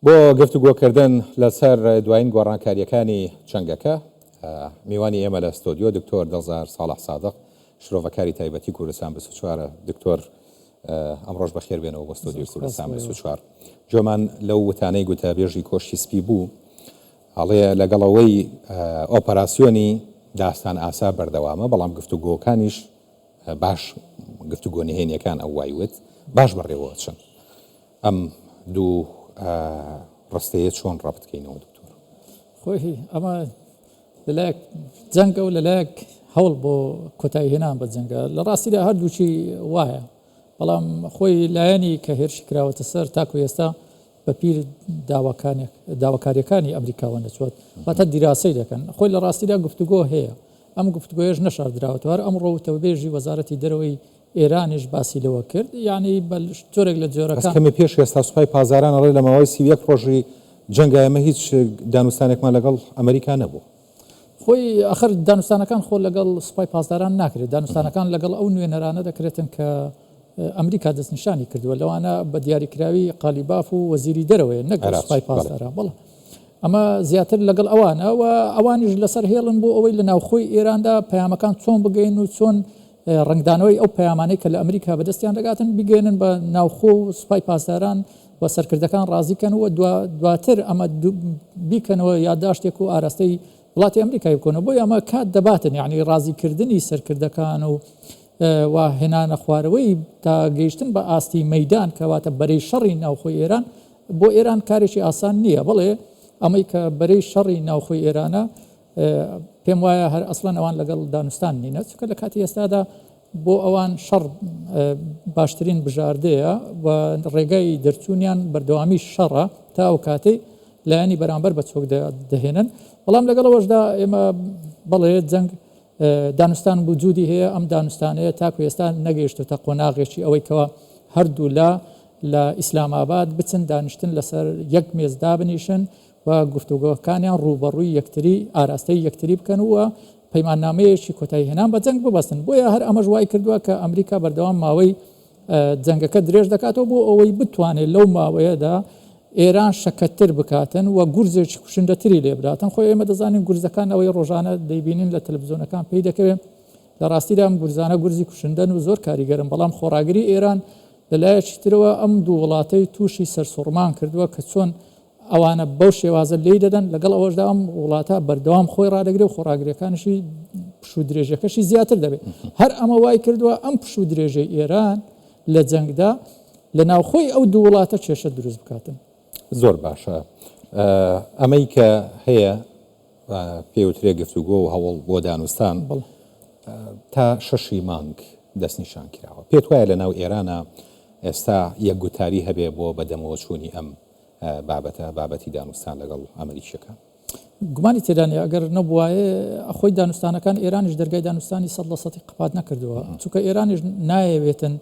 بۆ گفتوگۆکردن لەسەر دوایین گۆڕانکارییەکانی جەنگەکە، میوانی ئێمە لە ستۆدیۆ دکتۆر دڵزار ساڵح سادق، شرۆڤەکاری تایبەتی کوردستان 24 ە. دکتۆر ئەمڕۆش بەخێر بێنەوە بۆ ستۆدیۆی کوردستان 24. گوێمان لەو وتانەی گوتەبێژی کۆشکی سپی بوو، ئەڵێ لەگەڵ ئەوەی ئۆپەراسیۆنی داستان ئاسا بەردەوامە، بەڵام گفتوگۆکانیش باش، گفتوگۆ نهێنییەکان ئەو وای وت، باش بەڕێوەچن. ئەم دوو ڕستەیە چۆن ڕەبت کەینەوە دکتۆر؟ خۆی ئەمە لەلایەک جەنگە و لەلایەک هەوڵ بۆ کۆتایی هێنان بە جەنگە لە ڕاستیدا هەردووکی وایە بەڵام خۆی لایەنی کە هێرشی کراوەتە سەر تاکو ئێستا بە پیر داواکانێک داواکاریەکانی ئەمریکاوە نەچوات واتە دیراسەی دەکەن خۆی لە ڕاستیدا گفتوگۆ هەیە ئەم گفتوگۆیەش نەشاردراوەتەوە هەر ئەمڕۆ وتەبێژی وەزارەتی دەرەوەی ئێرانیش باسی لەوە کرد یانی بە جۆرێک لە بەس جۆرەکان. کەمێ پێش ئێستا سوپای پاسداران ئەڵێ لە ماوەی 31 ڕۆژی جەنگا ئێمە هیچ دانوستانێکمان لەگەڵ ئەمریکا نەبوو. خۆی ئەخر دانوستانەکان خۆ لەگەڵ سوپای پاسداران ناکرێت، دانوستانەکان لەگەڵ ئەو نوێنەرانە دەکرێتن کە ئەمریکا دەستنیشانی کردووە لەوانە بە دیاریکراوی قالیباف و وەزیری دەرەوەیە نەک سوپای پاسداران بەڵێ ئەمە زیاتر لەگەڵ ئەوانە و ئەوانیش لەسەر هێڵن بۆ ئەوەی لە ناوخۆی ئێراندا پەیامەکان چۆن بگەین و چۆن ڕەنگدانەوەی ئەو پەیامانەی کە لە ئەمریکا بەدەستیان دەگاتن بیگەیەنن بە ناوخۆ و سوپای پاسداران و سەرکردەکان ڕازی کەن و دواتر ئەمە بیکەنەوە یادداشتێک و ئاراستەی وڵاتی ئەمریکای بکەنەوە بۆیە ئەمە کات دەباتن یعنی ڕازیکردنی سەرکردەکان و و هێنانە خوارەوەی تا گەیشتن بە ئاستی مەدان کەواتە بەرەی شەڕی ناوخۆی ئێران بۆ ئێران کارێکی ئاسان نییە بڵێ ئەمەی کە بەرەی شەڕی ناوخۆی ئێرانە پێم وایە هەر ئەسڵەن ئەوان لەگەڵ دانوستان نینە چونکە لە کاتی ئێستادا بۆ ئەوان شەڕ باشترین بژاردەیە و ڕێگای دەرچوونیان بەردەوامی شەڕە تا ئەو کاتەی لایەنی بەرامبەر بە چۆک دەهێنن بەڵام لەگەڵەوەشدا ئێمە بەڵێ جەنگ دانوستان وجودی هەیە ئەم دانوستانەیە تاکو ئێستا نەگەیشتوتە قۆناغێکی ئەوەی کەوا هەردوو لا لە ئیسلام ئاباد بچن دانیشتن لەسەر یەک مێز دابنیشن و گفتوگۆکانیان ڕووبەڕووی یەکتری ئاراستەی یەکتری بکەن و پەیماننامەیەکی کۆتاییهێنان بە جەنگ ببەستن. بۆیە هەر ئەمەش وای کردووە کە ئەمریکا بەردەوام ماوەی جەنگەکە درێژ دەکاتەوە بۆ ئەوەی بتوانێت لەو ماوەیەدا ئێران شەکەتتر بکاتن و گورزێکی کوشندەتری لێ بداتن. خۆی ئێمە دەزانین گورزەکان ئەوەی ڕۆژانە دەیبینین لە تەلەفزیۆنەکان پێی دەکەوێت لە ڕاستیدا ئەم گورزانە گورزی کوشندەن و زۆر کاریگەرن، بەڵام خۆڕاگری ئێران لە لایەکی ترەوە ئەم دوو وڵاتەی تووشی سەرسوڕمان کردووە کە چۆن ئەوانە بەو شێوازە لێی دەدەن، لەگەڵ ئەوەشدا ئەم وڵاتە بەردەوام خۆی ڕادەگرێ و خۆڕاگریەکانیشی پشوو درێژەکەشی زیاتر دەبێت. هەر ئەمە وای کردووە ئەم پشوو درێژەی ئێران لە جەنگدا لە ناوخۆی ئەو دوو وڵاتە کێشە دروست بکاتن. زۆر باشە ئەمەی کە هەیە پێوترێ گفتوگۆ و هەوڵ بۆ دانوستان تا شەشی مانگ دەستنیشان کراوە. پێت وایە لە ناو ئێرانە ئێستا یەک گوتاری هەبێ بۆ بەدەمەوەچوونی ئەم بابەتە، بابەتی دانوستان لەگەڵ ئەمریکییەکان؟ گومانی تێدا نییە ئەگەر نەبوایە خۆی دانوستانەکان ئێرانیش دەرگای دانوستانی سەد لە سەدی قەپات نەکردووە چونکە ئێرانیش نایەوێتن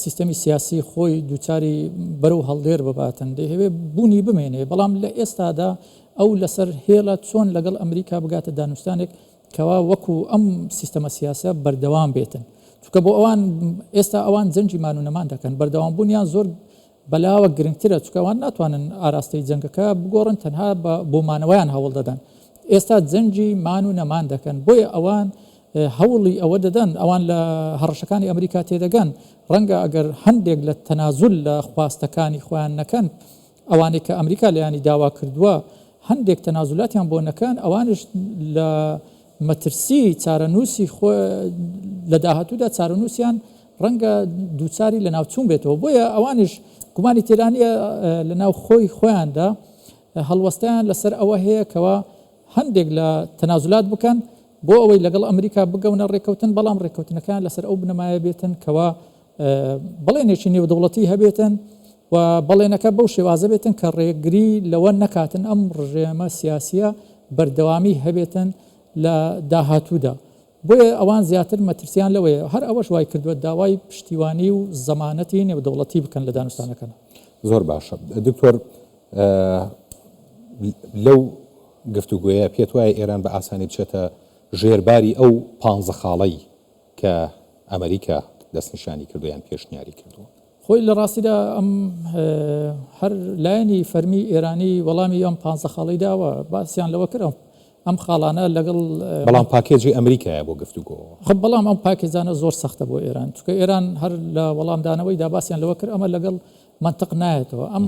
سیستەمی سیاسی خۆی دووچاری بەرەو هەڵدێر بباتن دەیهەوێ بوونی بمێنێ بەڵام لە ئێستادا ئەو لەسەر هێڵە چۆن لەگەڵ ئەمریکا بگاتە دانوستانێک کەوا وەکو ئەم سیستەمە سیاسە بەردەوام بێتن چونکە بۆ ئەوان ئێستا ئەوان جەنگی مان و نەمان دەکەن بەردەوام بوونیان زۆر بەلاوە گرنگترە چونکە ئەوان ناتوانن ئاراستەی جەنگەکە بگۆڕن تەنها بۆ مانەوەیان هەوڵ دەدەن ئێستا جەنگی مان و نەمان دەکەن بۆیە ئەوان هەوڵی ئەوە دەدەن ئەوان لە هەڕەشەکانی ئەمریکا تێدەگەن ڕەنگە ئەگەر هەندێک لە تەنازول لە خواستەکانی خۆیان نەکەن ئەوانەی کە ئەمریکا لێیانی داوا کردووە هەندێک تەنازولاتیان بۆ نەکەن ئەوانش لە مەترسی چارەنووسی خۆ لە داهاتوودا چارەنووسیان ڕەنگە دووچاری لەناوچوون بێتەوە بۆیە ئەوانیش گومانی تێدا نییە لەناو خۆی خۆیاندا هەڵوەستەیان لەسەر ئەوە هەیە کەوا هەندێک لە تەنازولات بکەن بۆ ئەوەی لەگەڵ ئەمریکا بگەونە ڕێککەوتن بەڵام ڕێککەوتنەکان لەسەر ئەو بنەمایە بێتن کەوا بەڵێنێکی نێودەوڵەتی هەبێتن و بەڵێنەکە بەو شێوازە بێتن کە ڕێگری لەوە نەکاتن ئەم ڕژێمە سیاسیە بەردەوامی هەبێتن لە داهاتوودا. بۆیە ئەوان زیاتر مەترسیان لەوەیە، هەر ئەوەش وای کردووە داوای پشتیوانی و زەمانەتی نێودەوڵەتی بکەن لە دانوستانەکان. زۆر باشە دکتۆر لەو گفتوگۆیە پێت وایە ئێران بە ئاسانی بچێتە ژێر باری ئەو پانزە خاڵەی کە ئەمریکا دەستنیشانی کردووە یان پێشنیاری کردووە؟ خۆی لە ڕاستیدا ئەم هەر لایەنی فەرمی ئێرانی وەڵامی ئەم پانزە خاڵەی داوە، باسیان لەوە کرد ئەم خاڵانە لەگەڵ. بەڵام پاکێجی ئەمریکایە بۆ گفتوگۆ. خۆ بەڵام ئەم پاکێجانە زۆر سەختە بۆ ئێران، چونکە ئێران هەر لە وەڵامدانەوەیدا باسیان لەوە کرد ئەمە لەگەڵ مەنتق نایەتەوە، ئەم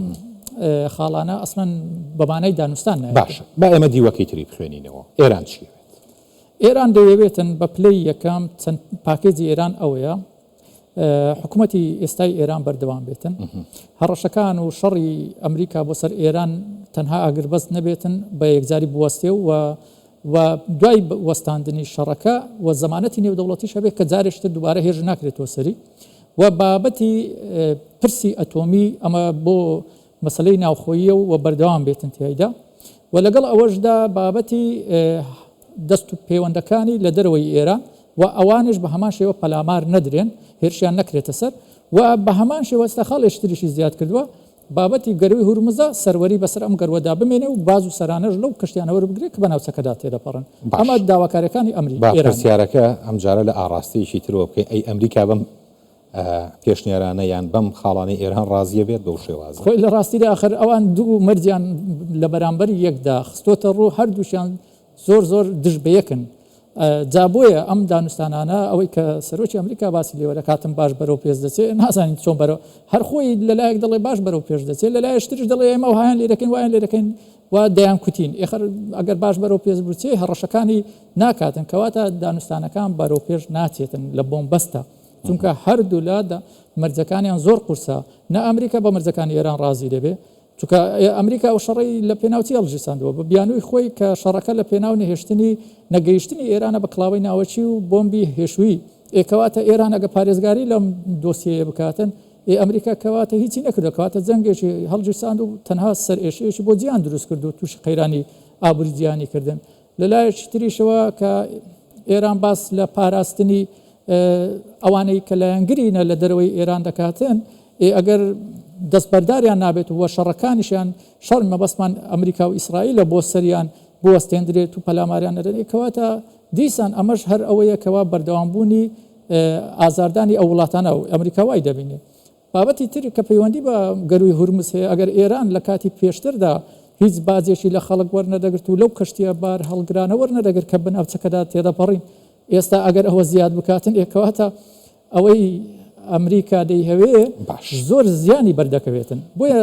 خاڵانە ئەسڵەن بە مانای دانوستان نایەتەوە. باشە با ئێمە دیوەکەی تری بخوێنینەوە، ئێران چی ئەوێت؟ ئێران دەیەوێتن بە پلەی یەکەم چەند پاکێجی ئێران ئەوەیە حکوومەتی ئێستای ئێران بەردەوام بێتن هەڕەشەکان و شەڕی ئەمریکا بۆ سەر ئێران تەنها ئاگربەست نەبێتن بە یەکجاری بوەستێ و و دوای وەستاندنی شەڕەکە و زەمانەتی نێودەوڵەتیش هەبێت کە جارێشتر دووبارە هێرش ناکرێتەوە سەری و بابەتی پرسی ئەتۆمی ئەمە بۆ مەسەلەی ناوخۆییە و بەردەوام بێتن تیایدا و لەگەڵ ئەوەشدا بابەتی دەست و پەیوەندەکانی لە دەرەوەی ئێران و ئەوانیش بە هەمان شێوە پەلامار نەدرێن، هێرشیان نەکرێتە سەر و بە هەمان شێوە ئێستا خاڵێکی تریشی زیاد کردووە، بابەتی گەرووی هورمزە سەروەری بەسەر ئەم گەرووەدا بمێنێ و باج و سەرانەش لەو کەشتیانە وەربگرێ کە بە ناوچەکەدا تێدەپەڕن. ئەمە باش. داواکارییەکانی ئەمری با ئێرانە. پرسیارەکە ئەمجارە لە ئاڕاستەیەکی ترەوە بکەین، ئەی ئەمریکا بەم پێشنیارانە یان بەم خاڵانەی ئێران ڕازیە بێت بەو شێوازە؟ خۆی لە ڕاستیدا ئاخر ئەوان دوو مەرجیان لە بەرامبەری یەکدا خستۆتە ڕوو، هەردووکیان زۆر زۆر دژ بە یەکن. جا بۆیە ئەم دانوستانانە ئەوەی کە سەرۆکی ئەمریکا باسی لێوە دەکاتن باش بەرەو پێش دەچێت، نازانین چۆن بەرەو هەر خۆی لەلایەک دەڵێ باش بەرەو پێش دەچێت، لەلایەش تریش دەڵێ ئێمە وهایان لێ دەکەین وایان لێ دەکەین و دەیان کوتین. ئێخر ئەگەر باش بەرەو پێش بچێ هەڕەشەکانی ناکاتن، کەواتە دانوستانەکان بەرەو پێش ناچێتن لە بۆمبەستە. چونکە هەردوولا مەرجەکانیان زۆر قورسە، نە ئەمریکا بە مەرجەکانی ئێران ڕازی دەبێ، چونکە ئەمریکا ئەو شەڕەی لە پێناو چی هەڵگیرساندووە؟ بە بیانووی خۆی کە شەڕەکە لە پێناو نەهێشتنی نەگەیشتنی ئێرانە بە کڵاوەی ناوەکی و بۆمبی هێشووی، ئێ کەواتە ئێران ئەگە پارێزگاری لەم دۆسیەیە بکاتن، ئێ ئەمریکا کەواتە هیچی نەکردووە، کەواتە جەنگێکی هەڵگیرساند و تەنها سەرئێشەیەکی بۆ جیهان دروست کرد و تووشی قەیرانی ئابووری جیهانی کردن. لە لایەکی تریشەوە کە ئێران باس لە پاراستنی ئەوانەی کە لایەنگرینە لە دەرەوەی ئێران دەکاتن، ئێ ئەگەر دەستبەرداریان نابێت و شەڕەکانیشیان شەڕ مەبەستمان ئەمریکا و ئیسرائیلە بۆ سەریان بوەستێندرێت و پەلاماریان نەدەن، ئێ کەواتە دیسان ئەمەش هەر ئەوەیە کەوا بەردەوامبوونی ئازاردانی ئەو وڵاتانە و ئەمریکا وای دەبینێت. بابەتی تر کە پەیوەندی بە گەرووی هورمز هەیە، ئەگەر ئێران لە کاتی پێشتردا هیچ باجێکی لە خەڵک وەرنەدەگرت و لەو کەشتییە بارهەڵگرانە وەرنەدەگرت کە بە ناوچەکەدا تێدەپەڕین، ئێستا ئەگەر ئەوە زیاد بکاتن، ئێ کەواتە ئەوەی ئەمریکا دەیهەوێ باش. زۆر زیانی بەردەکەوێتن. بۆیە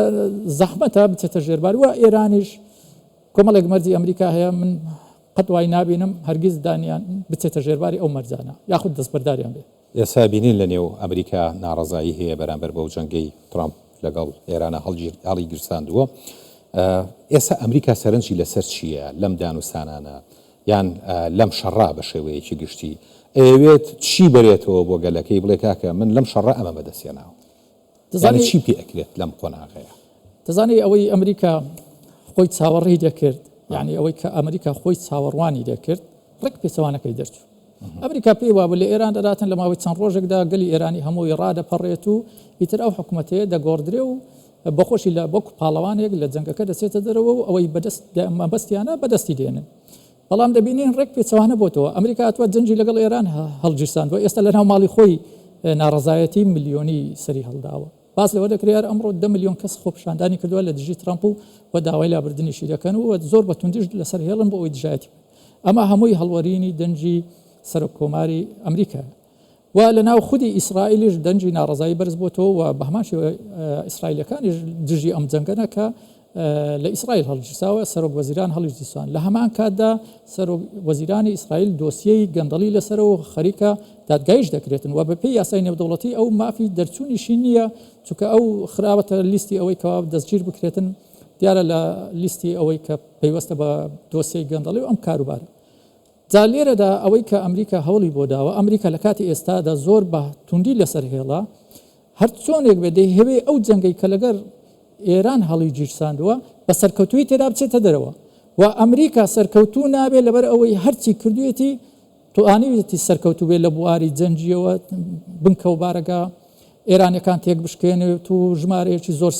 زەحمەتە بچێتە ژێربار و ئێرانیش کۆمەڵێک مەرجی ئەمریکا هەیە، من قەت وای نابینم هەرگیز دانیان بچێتە ژێرباری ئەو مەرجانە یاخود دەستبەرداریان بێ. ئێستا بینین لە نێو ئەمریکا ناڕەزایی هەیە بەرامبەر بەو جەنگەی ترامپ لەگەڵ ئێرانە هەڵیگیرساندووە. ئێستا ئەمریکا سەرنجی لەسەر چییە لەم دانوستانانە یان لەم شەڕە بە شێوەیەکی گشتی؟ ئەیەوێت چی بەرێتەوە بۆ گەلەکەی بڵێ کاکە من لەم شەڕە ئەمە بەدەستهێناوە؟ یانی دەزانی چی پێ ئەکرێت لەم قۆناغەیە؟ دەزانی ئەوەی ئەمریکا خۆی چاوەڕێی دەکرد، یانی ئەوەی کە ئەمریکا خۆی چاوەڕوانی دەکرد ڕێک پێچەوانەکەی دەرچوو. ئەمریکا پێی وابوو لە ئێران دەداتن لە ماوەی چەند ڕۆژێکدا گەلی ئێرانی هەمووی ڕادەپەڕێت و ئیتر ئەو حکوومەتەیە دەگۆڕدرێ و بەخۆشی لە وەکو پاڵەوانێک لە جەنگەکە دەچێتە دەرەوە و ئەوەی بەدەست مەبەستیانە بەدەستی دێنن. بەڵام دەبینین ڕێک پێچەوانە بۆتەوە، ئەمریکا هاتووە جەنگی لەگەڵ ئێران هەڵگیرساندووە، ئێستا لەناو ماڵی خۆی ناڕەزایەتی ملیۆنی سەری هەڵداوە. باس لەوە دەکرێت هەر ئەمڕۆ دە ملیۆن کەس خۆپیشاندانی کردووە لە دژی ترەمپ و و داوای لابردنیشی دەکەن و زۆر بە توندیش لەسەر هێڵن بۆ ئەوەی دژایەتی بکەن. ئەمە هەمووی هەڵوەرینی دەنگی سەرۆک کۆماری ئەمریکایە. و لە ناو خودی ئیسرائیلیش دەنگی ناڕەزایی بەرز بۆتەوە و بە هەمان شێوە ئیسرائیلەکانیش دژی ئەم جەنگەنە کە لە ئیسرائیل هەڵگیرساوە، سەرۆک وەزیران هەڵیگیرسان. لە هەمان کاتدا سەرۆک وەزیرانی ئیسرائیل دۆسیەی گەندەڵی لەسەرە و خەریکە دادگاییش دەکرێتن و بەپێی یاسای نێودەوڵەتی ئەو مافی دەرچوونیشی نییە، چونکە ئەو خراوەتە لیستی ئەوەی کەوا دەستگیر بکرێتن، دیارە لە لیستی ئەوەی کە پەیوەستە بە دۆسیەی گەندەڵی و ئەم کاروبارە. جا لێرەدا ئەوەی کە ئەمریکا هەوڵی بۆ داوە، ئەمریکا لە کاتی ئێستادا زۆر بە توندی لەسەر هێڵە، هەر چۆنێک بێت دەیهەوێ ئەو جەنگەی کە لەگەر ئێران هەڵیگیرساندووە بە سەرکەوتوویی تێدا بچێتە دەرەوە و ئەمریکا سەرکەوتوو نابێت لەبەر ئەوەی هەرچی کردوویەتی توانیویەتی سەرکەوتوو بێت لە بواری جەنگییەوە بنکە و بارەگا ئێرانیەکان تێکبشکێنێت و ژمارەیەکی زۆر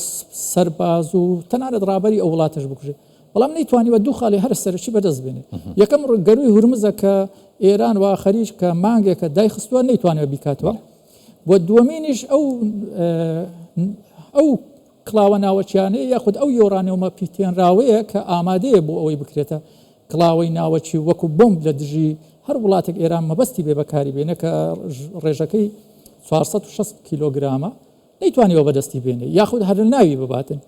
سەرباز و تەنانەت ڕابەری ئەو وڵاتەش بکوژێت. بەڵام نەیتوانیوە دوو خاڵی هەرە سەرەکی بەدەست بێنێت. یەکەم گەرووی هورمزە کە ئێران وا خەریکە مانگێکە دایخستووە نەیتوانیوە بیکاتەوە و دووەمینیش ئەو ئەو کڵاوە ناوەکیانەیە یاخود ئەو یۆرانیۆمە پیتێنراوەیە کە ئامادەیە بۆ ئەوەی بکرێتە کڵاوەی ناوەکی وەکو بۆمب لە دژی هەر وڵاتێک ئێران مەبەستی بێ بەکاری بێنێ کە ڕێژەکەی 460 کیلۆگرامە نەیتوانیوە بەدەستی بێنێ یاخود هەر ناوی بباتن.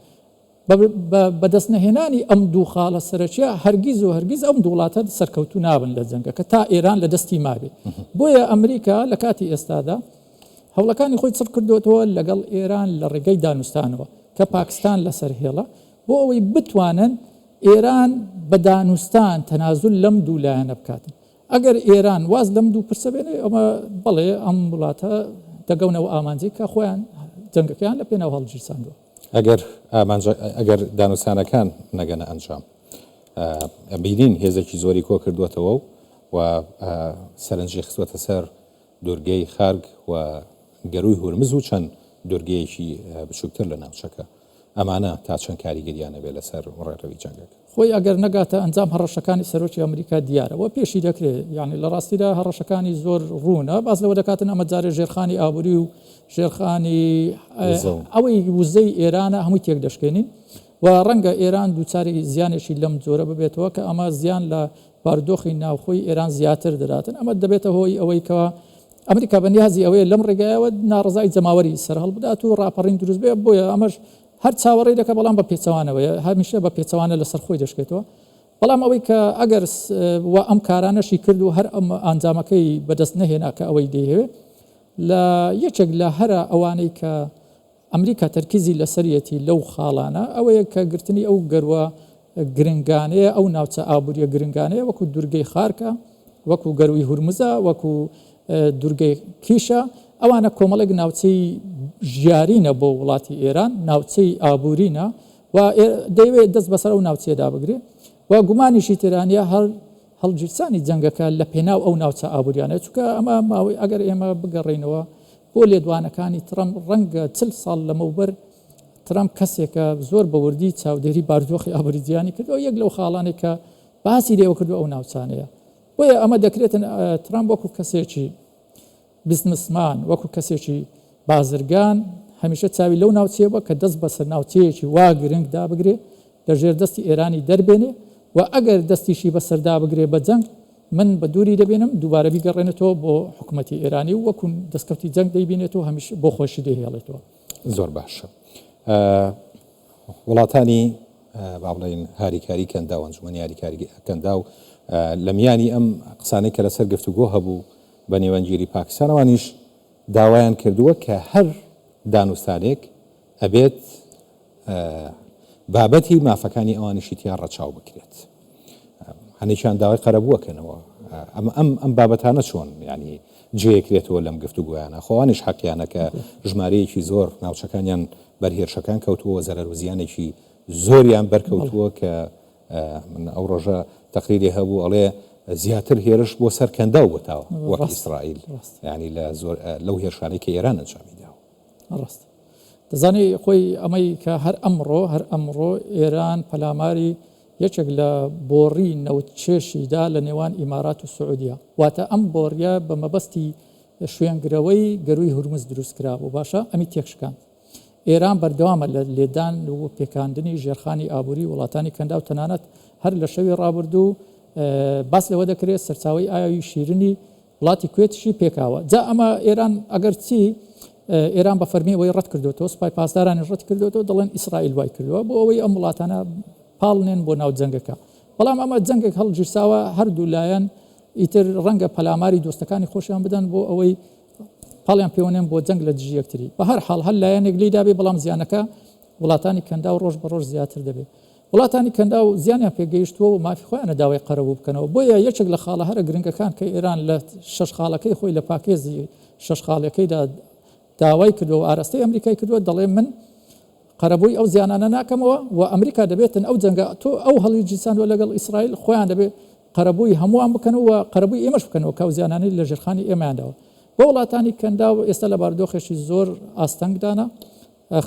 بە بەدەست نەهێنانی ئەم دوو خاڵە سەرەکیە هەرگیز و هەرگیز ئەم دوو وڵاتە سەرکەوتوو نابن لە جەنگەکە تا ئێران لە دەستی مابێ. بۆیە ئەمریکا لە کاتی ئێستادا هەوڵەکانی خۆی چڕ کردۆتەوە لەگەڵ ئێران لە ڕێگەی دانوستانەوە کە پاکستان لەسەر هێڵە بۆ ئەوەی بتوانن ئێران بە دانوستان تەنازول لەم دوو لایەنە بکاتن. ئەگەر ئێران واز لەم دوو پرسە بێنێ ئەمە بەڵێ ئەم وڵاتە دەگەونەوە ئامانجی کە خۆیان جەنگەکەیان لە پێناو هەڵگیرساندووە. ئەگەر ئامانج ئەگەر دانوستانەکان نەگەنە ئەنجام بینین هێزێکی زۆری کۆ کردووەتەوە و سەرنجی خستووەتە سەر دورگەی خارگ و گەرووی هورمز و چەند دورگەیەکی بچووکتر لە ناوچەکە. ئەمانە تا چەند کاریگەریان ئەبێت لەسەر ڕێڕەوی جەنگەکە؟ خۆی ئەگەر نەگاتە ئەنجام هەڕەشەکانی سەرۆکی ئەمریکا دیارە و پێشی دەکرێت، یانی لە ڕاستیدا هەڕەشەکانی زۆر ڕوونە، باس لەوە دەکاتن ئەمە جارێ ژێرخانی ئابووری و ژێرخانی ئەوەی وزەی ئێرانە هەمووی تێکدەشکێنین و ڕەنگە ئێران دووچاری زیانێکی لەم جۆرە ببێتەوە کە ئەمە زیان لە بارودۆخی ناوخۆی ئێران زیاتر دەداتن، ئەمە دەبێتە هۆی ئەوەی کەوا ئەمریکا بە نیازی ئەوەیە لەم ڕێگایەوە ناڕەزای جەماوەری سەرهەڵبدات و ڕاپەڕین دروست بێ، بۆیە ئەمەش هەر چاوەڕێی دەکات، بەڵام بە پێچەوانەوەیە، هەمیشە بە پێچەوانە لەسەر خۆی دەشکێتەوە. بەڵام ئەوەی کە ئەگەر و ئەم کارانەشی کرد و هەر ئەم ئەنجامەکەی بەدەست نەهێنا کە ئەوەی دەیهەوێ، لە یەکێک لە هەرە ئەوانەی کە ئەمریکا تەرکیزی لەسەریەتی لەو خاڵانە ئەوەیە کە گرتنی ئەو گەروە گرنگانەیە، ئەو ناوچە ئابووریە گرنگانەیە وەکو دورگەی خارکە، وەکو گەروی هورمزە، وەکو دورگەی کیشە، ئەوانە کۆمەڵێک ناوچەی ژیارینە بۆ وڵاتی ئێران، ناوچەی ئابوورینە و دەیەوێت دەست بەسەر ئەو ناوچەیەدا بگرێ و گومانیشی تێدانیە هەر هەڵگیرسانی جەنگەکە لە پێناو ئەو ناوچە ئابووریانە، چونکە ئەمە ماوەی ئەگەر ئێمە بگەڕێینەوە بۆ لێدوانەکانی ترەمپ ڕەنگە چل ساڵ لەمەوبەر ترەمپ کەسێکە زۆر بە وردی چاودێری بارودۆخی ئابووری جیهانی کردووە، یەک لەو خاڵانەی کە باسی لێوە کردووە ئەو ناوچانەیە. بۆیە ئەمە دەکرێتن ترەمپ وەکو کەسێکی بزنسمان، وەکو کەسێکی بازرگان هەمیشە چاوی لەو ناوچەیە بووە کە دەست بەسەر ناوچەیەکی وا گرنگ دابگرێ لە ژێر دەستی ئێرانی دەربێنێ و ئەگەر دەستیشی بەسەردا بگرێ بە جەنگ من بە دووری دەبینم دووبارە بیگەڕێنێتەوە بۆ حکومەتی ئێرانی و وەکو دەستکەوتی جەنگ دەیبینێتەوە هەمیشە بۆ خۆشی دەیهێڵێتەوە. زۆر باشە وڵاتانی با بڵێین هاریکاری کەنداو ئەنجومەنی هاریکاری کەنداو لە میانی ئەم قسانەی کە لەسەر گفتوگۆ هەبوو بە نێوەندگیری پاکستان ئەوانیش داوایان کردووە کە هەر دانوستانێک ئەبێت بابەتی مافەکانی ئەوانیشی تیا ڕەچاو بکرێت. هەنێکیان داوای قەرەبووەکەنەوە. ئەم ئەم ئەم بابەتانە چۆن یعنی جێکرێتەوە لەم گفتوگۆیانە؟ خۆوانیش حەقیانە کە ژمارەیەکی زۆر ناوچەکانیان بەر هێرشەکان کەوتووە، زەرەر و زیانێکی زۆریان بەرکەوتووە کە من ئەو ڕۆژە تەقریرێ هەبوو ئەڵێ زیاتر هێرش بۆ سەر کەنداو بۆتاوە وەک ئیسرائیل یعنی لە زۆر لەو هێرشانەی کە ئێران ئەنجامی داوە. ڕاستە. دەزانی خۆی ئەمەی کە هەر ئەمڕۆ هەر ئەمڕۆ ئێران پەلاماری یەکێک لە بۆڕی نەوتکێشی دا لە نێوان ئیمارات و سعودیە واتە ئەم بۆڕیە بە مەبەستی شوێنگرەوەی گەرووی هورمز دروست کرابوو باشە ئەمی تێکشکاند ئێران بەردەوامە لە لێدان و پێکاندنی ژێرخانی ئابووری وڵاتانی کەنداو تەنانەت هەر لە شەوی ڕابردوو باس لەوە دەکرێت سەرچاوەی ئاوی شیرنی وڵاتی کوێتیشی پێکاوە. جا ئەمە ئێران ئەگەر چی ئێران بە فەرمی ئەوەی ڕەت کردوێتەوە سوپای پاسدارانی ڕەت کردوێتەوە دەڵێن ئیسرائیل وای کردووە بۆ ئەوەی ئەم وڵاتانە پاڵنێن بۆ ناو جەنگەکە بەڵام ئەمە جەنگێک هەڵگیرساوە هەردوو لایەن ئیتر ڕەنگە پەلاماری دۆستەکانی خۆشیان بدەن بۆ ئەوەی پاڵیان پێوەنێن بۆ جەنگ لە دژی یەکتری بە هەر حاڵ هەر لایەنێک لێی دابێ بەڵام زیانەکە وڵاتانی کەنداو ڕۆژ بە ڕۆژ زیاتر دەبێت وڵاتانی کەنداو زیانیان پێگەیشتووە و مافی خۆیانە داوای قەرەبوو بکەنەوە، بۆیە یەکێک لە خاڵە هەرە گرنگەکان کە ئێران لە شەش خاڵەکەی خۆی لە پاکێزی شەش خاڵیەکەیدا داوای کردووە و ئاراستەی ئەمریکای کردووە دەڵێ من قەرەبووی ئەو زیانانە ناکەمەوە و ئەمریکا دەبێتن ئەو جەنگە تۆ ئەو هەڵی جیساندوە لەگەڵ ئیسرائیل خۆیان دەبێت قەرەبووی هەمووان بکەن و قەرەبووی ئێمەش بکەنەوە کە ئەو زیانانەی لە ژێرخانی ئێمەیان داوە. بۆ وڵاتانی کەنداو ئێستا لە بارودۆخێکی زۆر ئاستەنگدانە.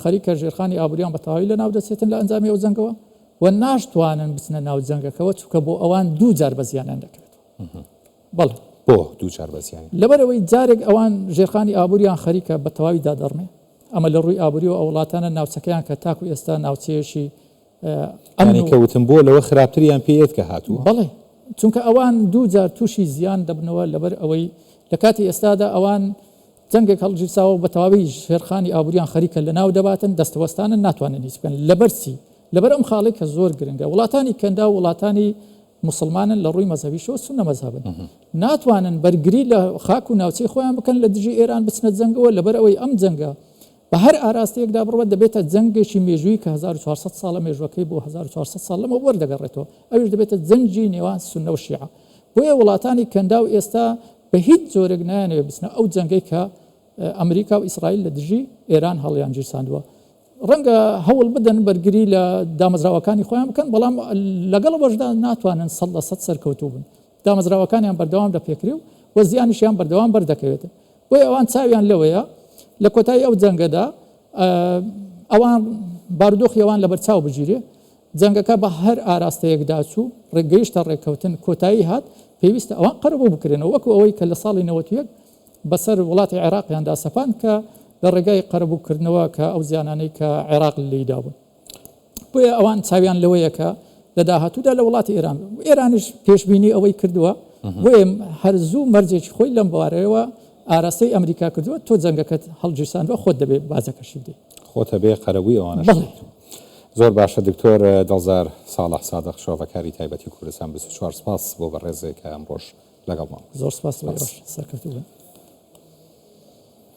خەریکە ژێرخانی ئابووریان بە تەواوی لەناو دەچێتن لە ئەنجامی ئەو جەنگەوە و ناشتوانن بچنە ناو جەنگەکەوە چونکە بۆ ئەوان دوو جار بە زیانیان دەکەوێتەوە. بەڵێ. بۆ دوو جار بە زیانیان؟ لەبەرئەوەی جارێک ئەوان ژێرخانی ئابووریان خەریکە بە تەواوی دادەڕمێ. ئەمە لە ڕووی ئابووریەوە ئەو وڵاتانە ناوچەکەیان کە تاکو ئێستا ناوچەیەکی ئەمن یانی و کە وتم بۆ لەوە خراپتریان پێ یەت کە هاتووە؟ بەڵێ چونکە ئەوان دووجار تووشی زیان دەبنەوە لەبەر ئەوەی لە کاتی ئێستادا ئەوان جەنگێک هەڵگیرساوە و بە تەواوی ژێرخانی ئابووریان خەریکە لەناو دەباتن، دەستەوەستانن ناتوانن هیچ بکەن. لەبەر چی؟ لەبەر ئەم خاڵەی کە زۆر گرنگە. وڵاتانی کەنداو وڵاتانی موسڵمانن لە ڕووی مەزهەبیشەوە سوننە مەزهەبن. ناتوانن بەرگری لە خاک و ناوچەی خۆیان بکەن لە دژی ئێران بچنە جەنگەوە لەبەر ئەوەی ئەم جەنگە بە هەر ئاراستەیەکدا بڕوات دەبێتە جەنگێکی مێژوویی کە 1400 ساڵە مێژووەکەی بۆ 1400 ساڵ لەمەوبەر دەگەڕێتەوە ئەویش دەبێتە جەنگی نێوان سوننە و شیعە. بۆیە وڵاتانی کەنداو ئێستا بە هیچ جۆرێک نایانەوێت بچنە ئەو جەنگەی کە ئەمریکا و ئیسرائیل لە دژی ئێران هەڵیانگیرساندووە. ڕەنگە هەوڵ بدەن بەرگری لە دامەزراوەکانی خۆیان بکەن، بەڵام لەگەڵ ئەوەشدا ناتوانن 100% سەرکەوتوو بن. دامەزراوەکانیان بەردەوام دەپێکرێ و زیانیشیان بەردەوام بەردەکەوێت. بۆیە ئەوان چاویان لەوەیە لە کۆتایی ئەو جەنگەدا ئەوان بارودۆخی ئەوان لەبەرچاو بگیرێ. جەنگەکە بە هەر ئاراستەیەکدا چوو، گەیشتە ڕێککەوتن، کۆتایی هات، پێویستە ئەوان قەرەبوو بکرێنەوە، وەکو ئەوەی کە لە ساڵی 91 بەسەر وڵاتی عێراقیاندا سەپاند کە لە ڕێگای قەرەبووکردنەوە کە ئەو زیانانەی کە عێراق لێی دابوون. بۆیە ئەوان چاویان لەوەیە کە لە داهاتوودا لە وڵاتی ئێران ئێرانیش پێشبینی ئەوەی کردووە، بۆیە هەر زوو مەرجێکی خۆی لەم بوارەوە ئاراستەی ئەمریکا کردووە، تۆ جەنگەکەت هەڵگیرساندووە، خۆت دەبێ باجەکەشی بدەی. خۆت ئەبێ قەرەبووی ئەوانەش بەڵێ. بکەیت. زۆر باشە دکتۆر دڵزار ساڵح سادق شرۆڤەکاری تایبەتی کوردستان 24 سپاس بۆ بەڕێزێ کە ئەمڕۆش لەگەڵمان بووی. زۆر سپاس بۆ سپاس. ئێوەش سەرکەوتوو بن.